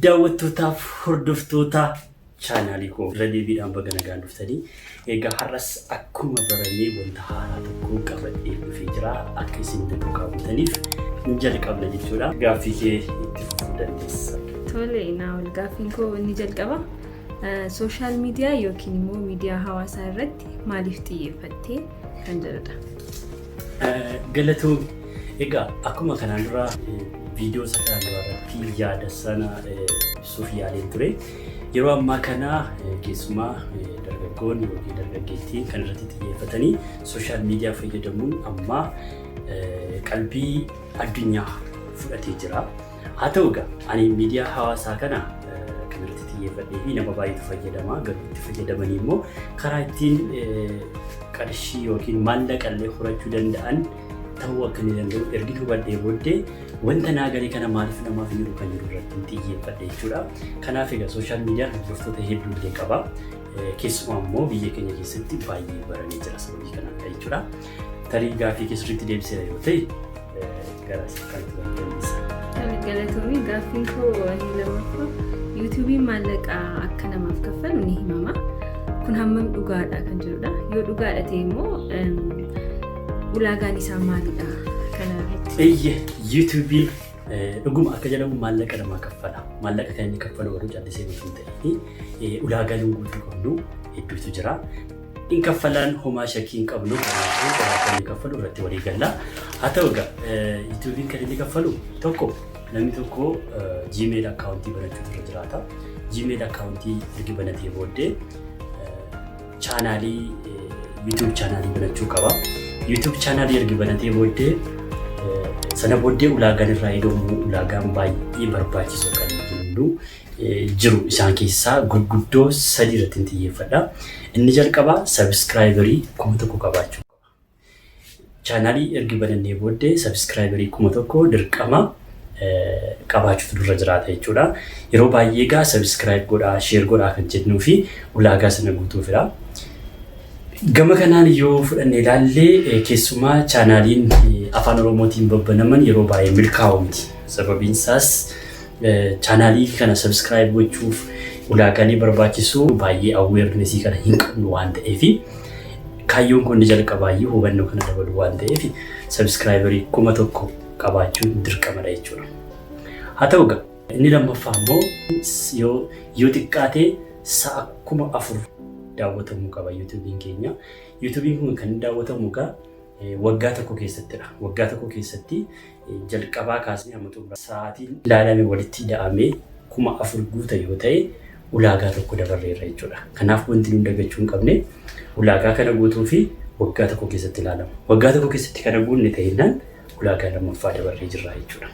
Daawwattootaaf hordoftoota chaanaalii koo, irra deebiidhaan baga nagaan dhuftanii. Egaa har'as akkuma baramee wanta haaraa tokko qabadhee dhufee jira. Akka isin duukaa buutaniif hin jalqabna jechuudha. Gaaffii kee itti fufuu dandeessa. Tole Naa'ol, gaaffiin koo inni jalqaba. Social media yookiin immoo miidiyaa hawaasaa irratti maaliif xiyyeeffattee kan jedhudha. Galatoom. Egaa akkuma kanaan dura viidiyoo isa kanaan dura irratti yaada sana ibsuuf yaaleen ture. Yeroo ammaa kana keessumaa dargaggoonni yookiin dargaggeettiin kan irratti xiyyeeffatanii social media fayyadamuun ammaa qalbii addunyaa fudhatee jira. Haa ta'u egaa, ani miidiyaa hawaasaa kana kan irratti xiyyeeffadhee fi nama baay'eetu fayyadama. Garuu itti fayyadamanii immoo karaa ittiin qarshii yookiin maallaqa illee horachuu danda'an ta'uu akka inni danda'u ergi hubadhee booddee, wanta naa galee kana maaliif namaaf hin jiru kan jiru irratti xiyyeeffadhe jechuudha. Kanaaf egaa social mediaan hordoftoota hedduu illee qaba. Keessumaa immoo biyya keenya keessatti baay'ee baramee jira sababii kanaaf jechuudha. Tarii gaaffii keessatti deebiseera yoo ta'e, gara kanatti baruu dandeessa. Galatoomii. Gaaffiin koo inni lammaffaa, YouTubeiin maallaqa akka namaaf kaffalu ni himama. Kun hammam dhugaadha kan jedhudha. Yoo dhugaadha ta'e immoo ulaagaan isaa maalidha? Kana irratti. Eeyye, YouTubeiin dhuguma akka jedhamu maallaqa namaa kaffala. Maallaqa kan inni kaffalu garuu callisee osoo hin ta'in ulaagaan guutuu qabnu hedduutu jira. In kaffalaan homaa shakkii hin qabnu, kanaafuu kan inni kaffalu irratti walii galla. Haa ta'u egaa, YouTubeiin kan inni kaffalu tokko, namni tokko Gmail accountii banachuutu irra jiraata. Gmail accountii ergi banatee booddee chaanaalii, YouTube chaanaalii banachuu qaba. YouTube chaanaalii ergi banatee booddee, sana booddee ulaagaan irraa eegamu, ulaagaan baay'ee barbaachisoo kan jennu jiru. Isaan keessaa gurguddoo sadii irratti xiyyeeffadha. Inni jalqabaa subscriberii 1000 qabaachuu qaba. Chaanaalii ergi banannee booddee subscriberii 1000 dirqama qabaachuutu dura jiraata jechuudha. Yeroo baay'ee egaa subscribe godhaa, share godhaa kan jennuu fi ulaagaa sana guutuufidha. Gama kanaan yoo fudhanne ilaallee, keessumaa chaanaaliin afaan Oromootiin babbanaman yeroo baay'ee milkaa'u miti. Sababiin isaas chaanaalii kana subscribe gochuuf ulaagaalee barbaachisu baay'ee awarenessii kana hin qabnu waan ta'eef, kaayyoon kun inni jalqabaayyuu hubannoo kana dabalu waan ta'eef, subscriberii 1000 qabaachuun dirqamadha jechuudha. Haa ta'u egaa, inni lammaffaa immoo yoo xiqqaate sa'a 4000 daawwatamuu qaba YouTubeiin keenya. YouTubeiin kun kan inni daawwatamu egaa waggaa tokko keessattidha. Waggaa tokko keessatti jalqabaa kaasnee hamma xumuraa sa'aatiin ilaalame walitti ida'amee 4000 guuta yoo ta'e, ulaagaa tokko dabarreerra jechuudha. Kanaaf wanti nuti dagachuu hin qabne, ulaagaa kana guutuu fi waggaa tokko keessatti ilaalama. Waggaa tokko keessatti kana guunne ta'ennaan ulaagaa lammaffaa dabarree jirra jechuudha.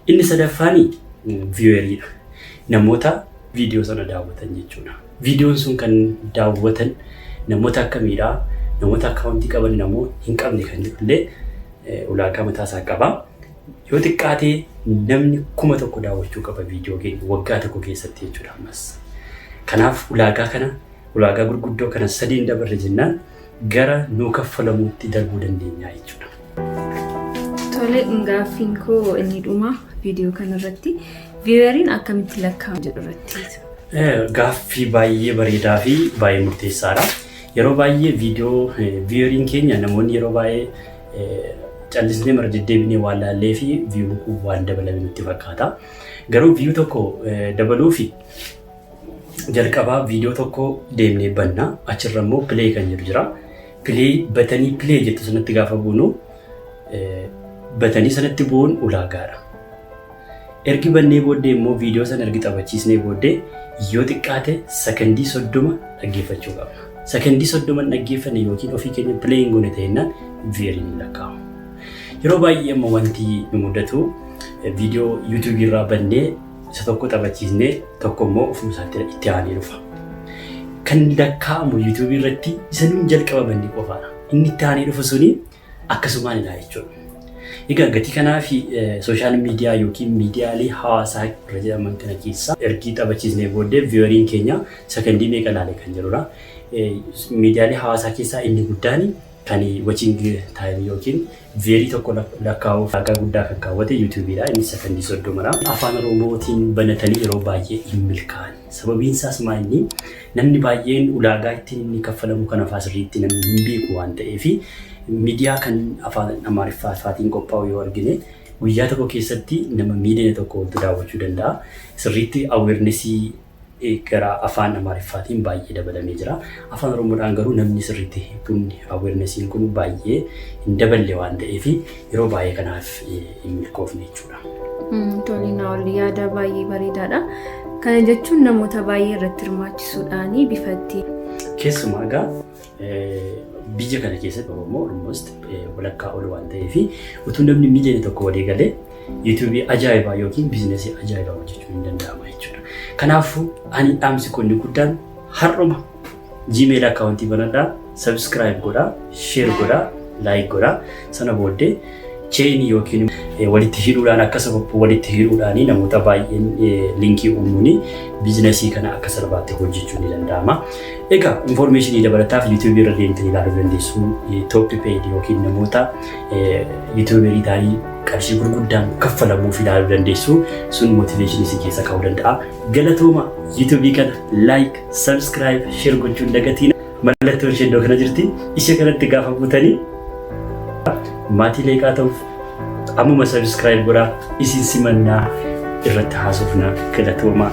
Inni sadaffaan vieweriidha. Namoota viidiyoo sana daawwatan jechuudha. Viidiyoon sun kan daawwatan namoota akkamiidha? Namoota accountii qaban, namoota hin qabne kan jedhullee ulaagaa mataa isaa qaba. Yoo xiqqaate namni 1000 daawwachuu qaba viidiyoo keenya waggaa tokko keessatti jechuudha ammas. Kanaaf ulaagaa kana, ulaagaa gurguddoo kana sadiin dabarre jennaan gara nuu kaffalamuutti darbuu dandeenya jechuudha. Tole, gaaffiin koo inni dhuma viidiyoo kanarratti vieweriin akkamitti lakkaa'amu jedhu irratti. Gaaffii baay'ee bareedaa fi baay'ee murteessaadha. Yeroo baay'ee viidiyoo vieweriin keenya namoonni yeroo baay'ee callisnee mara deddeebinee waan laallee fi viewn kun waan dabalame nutti fakkaata. Garuu view tokko dabaluu fi jalqabaa viidiyoo tokko deemnee banna, achirra immoo play kan jedhu jira. Play buttonii, play jettu sanatti gaafa buunu, buttonii sanatti bu'uun ulaagaadha. Ergi bannee booddee immoo viidiyoo sana ergi taphachiisnee booddee yoo xiqqaate sakandii 30 dhaggeeffachuu qabna. Sakandii 30 dhaggeeffanne yookiin ofii keenya play hin goone ta'ennaan vieweriin hin lakkaa'amu. Yeroo baay'ee amma wanti nu mudatu, viidiyoo YouTubeii irraa bannee isa tokko taphachiisnee tokko immoo ofuma isaatti itti aanee dhufa. Kan lakkaa'amu YouTubeii irratti isa nuun jalqaba banne qofaadha. Inni itti aanee dhufu suni akkasumaan ilaa jechuudha. Egaa gatii kanaa fi social media yookiin miidiyaalee hawaasaa irra jedhaman kana keessa ergii taphachiisnee booddee vieweriin keenya sakandii meeqa ilaale kan jedhudha. Miidiyaalee hawaasaa keessaa inni guddaan Kan watching time yookiin viewerii tokko lakkaa'uuf ulaagaa guddaa kan kaawwate YouTubeiidha. Inni sakandii 30dha. Afaan Oromootiin banatanii yeroo baay'ee hin milkaa'an. Sababiin isaas maa inni namni baay'een ulaagaa ittiin inni kaffalamu kana afaan sirriitti namni hin beeku waan ta'eef, miidiyaa kan afaan Amaariffaa faatiin qophaa'u yoo argine, guyyaa tokko keessatti nama miiliyoona 1 oltu daawwachuu danda'a. Sirriitti awarenessii gara afaan Amaariffaatiin baay'ee dabalamee jira. Afaan Oromoodhaan garuu namni sirriitti kun awarenessiin kun baay'ee hin daballe waan ta'eef, yeroo baay'ee kanaaf hin milkoofne jechuudha. Tolina ol yaada baay'ee bareedaadha. Kana jechuun namoota baay'ee irratti hirmaachisuudhaan bifa itti Keessumaa egaa biyya kana keessatti Oromoo almost walakkaa ol waan ta'eef, utuu namni miiliyoona 1 walii galee YouTubeii ajaa'ibaa yookiin businessii ajaa'ibaa hojjechuun hin danda'ama jechuudha. Kanaafuu ani dhaamsi kun guddaan har'uma Gmail accountii banadhaa, subscribe godhaa, share godhaa, like godhaa. Sana booddee chainii yookiin walitti hidhuudhaan, akka sababa walitti hidhuudhaan, namoota baay'een linkii uumuun businessii kana akka salphaatti hojjechuun ni danda'ama. Egaa informationii dabalataaf YouTubeii irra deemtanii ilaaluu dandeessu. Top paid yookiin namoota YouTuberii ta'anii qarshii gurguddaan kaffalamuuf ilaaluu dandeessu. Sun motivationii si keessa kaa'uu danda'a. Galatooma. YouTubeii kana like, subscribe, share gochuun dagatiin. Mallattoon ishee iddoo kana jirti. Ishee kanatti gaafa buutanii maatii leeqaa ta'uuf ammuma subscribe godhaa. Isin simannaa, irratti haasofnaa. Galatooma.